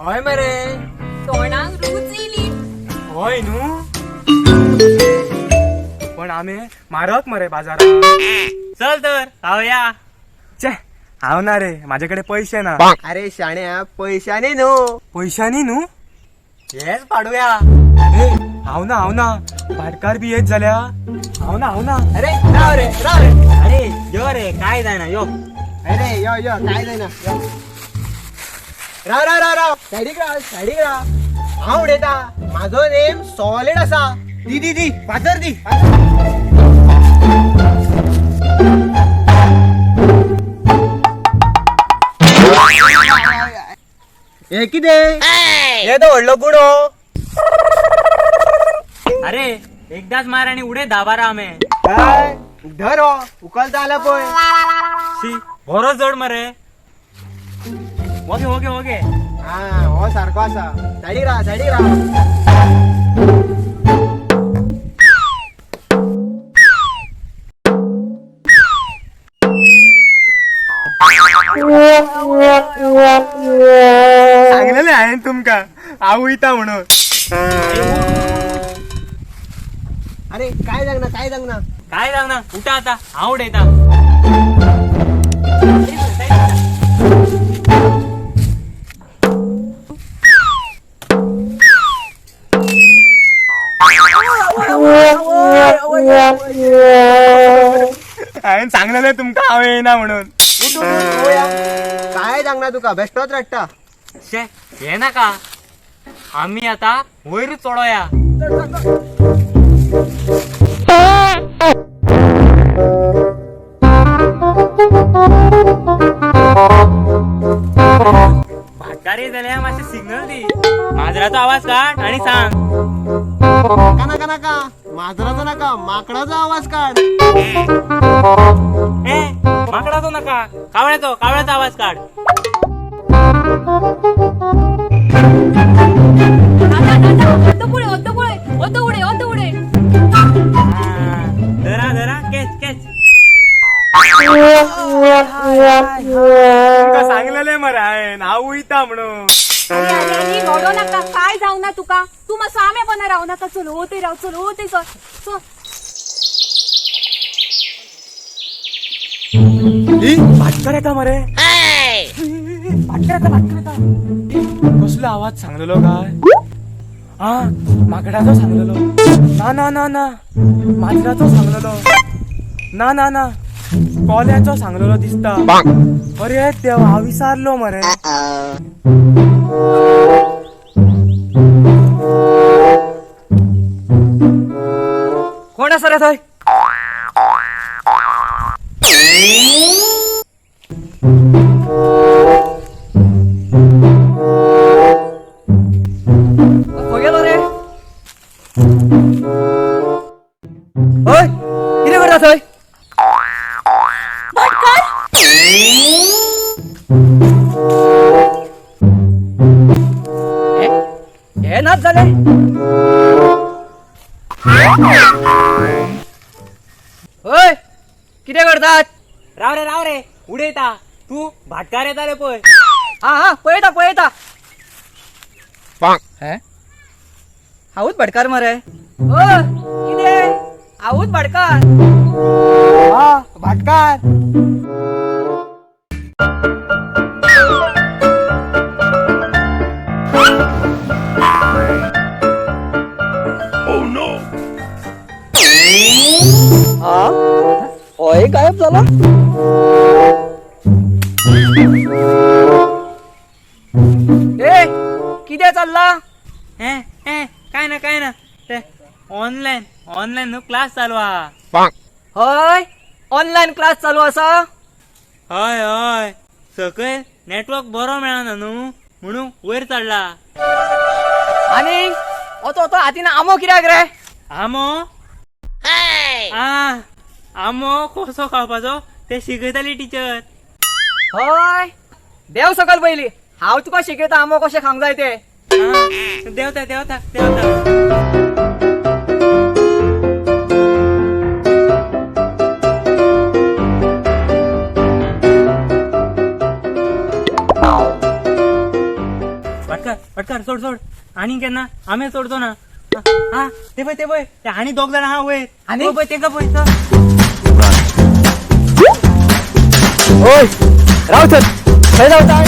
हय मरे, तोंडाक रूच येयली. हय न्हू, पण आमे मारक मरे बाजारात. चल तर खावया. छे, हांव ना रे, माझ्याकडे पैसे ना. अरे शाण्या, पैशाने न्हू. पैशांनी न्हू. हेच पाडूया. ए, हांव ना, हांव ना, भाटकार बी येत जाल्या. हांव ना, हांव ना. अरे राव रे, राव रे. अरे यो रे, काय जायना, यो. अरे यो यो, काय जायना, यो. राव राव राव राव, सायडीक राव, सायडीक राव. हांव उडयता, म्हाजो नेम सॉलिड आसा. दी दी दी फातर दी. हे कितें? हे तो व्हडलो गुडो. अरे एकदाच मार आणि उडे 10-12 आमे. काय धर हो, उकलता आला पळय. शी, बरो जड मरे. Okay okay okay. हा, हो सारको आसा. सायडीक राव, सायडीक राव. सांगलेले हांवें तुमकां हांव वयता म्हणून. अरे काय सांगना, काय सांगना. काय जावना, उठा आता, हांव उडयता. हांवें सांगलेले तुमकां हांव येयना म्हणून. उठ, उठ, उठ, पळोवया. काय सांगना तुका, बेश्टोच रडटा. शे, हे नाका, आम्ही आता वयरूच चढोया. भाटकार जाल्यार मातशें सिग्नल दी, माजराचो आवाज काड आणि सांग. नाका नाका नाका, माजराचो नाका, माकडाचो आवाज काड. ए, माकडाचो नाका, कावळ्याचो, कावळ्याचो आवाज काड. दादा दादा, ओतो पळय, ओतो पळय, ओतो उडय, ओतो उडय. हा, धरा धरा, कॅच कॅच. तुमकां सांगलेले मरे हांवें हांव वयता म्हणून. अरे अरे अरे, रडो नाका. काय जाऊ ना तुका, तू मातसो आमे पना राव नाका. चल हो ते राव, चल हो ते, चल चल. ई, भाटकार येता मरे. भाटकार येता, भाटकार येता. कसलो आवाज सांगलेलो काय? हा, माकडाचो सांगलेलो. ना ना ना ना, माजराचो सांगलेलो. ना ना ना, कोल्याचो सांगलेलो दिसता. अरे देवा, हांव विसारलो मरे. कोण आसा रे थंय? खंय गेलो रे? हय, कितें करता थंय? भाटकार. हे नाच जाले. हय, कितें करतात? राव रे, राव रे, उडयता. तू भाटकार येता रे पळय. हा हा, पळयता पळयता. हे, हांवूच भाटकार मरे. हय, कितें हांवूच भाटकार. हा भाटकार. हा, होय गायब झाला. ए, कितें चल्ला? हे हे, काय ना, काय ना, ते ऑनलायन ऑनलायन न्हू क्लास चालू आहा. हय, ऑनलायन क्लास चालू आसा. हय हय, सकयल नेटवर्क बरो मेळना न्हू म्हणून वयर चडला. आनी ओतो ओतो हातीन आंबो कित्याक रे? आमो? आ, आमो कसो खावपाचो ते शिकयताली टिचर. हय, देव सकल पयली, हांव तुका शिकयता आंबो कशें खावंक जाय ते. देवता देवता देवता. भाटकार, यार, सोड सोड. आणि केन्ना आमे सोडचो ना. हा, ते पळय, ते पळय, ते आणि दोग जाण आहा वयर. आनी? पळय तेका पळय चल. ओय, राव थंय, खंय रावता?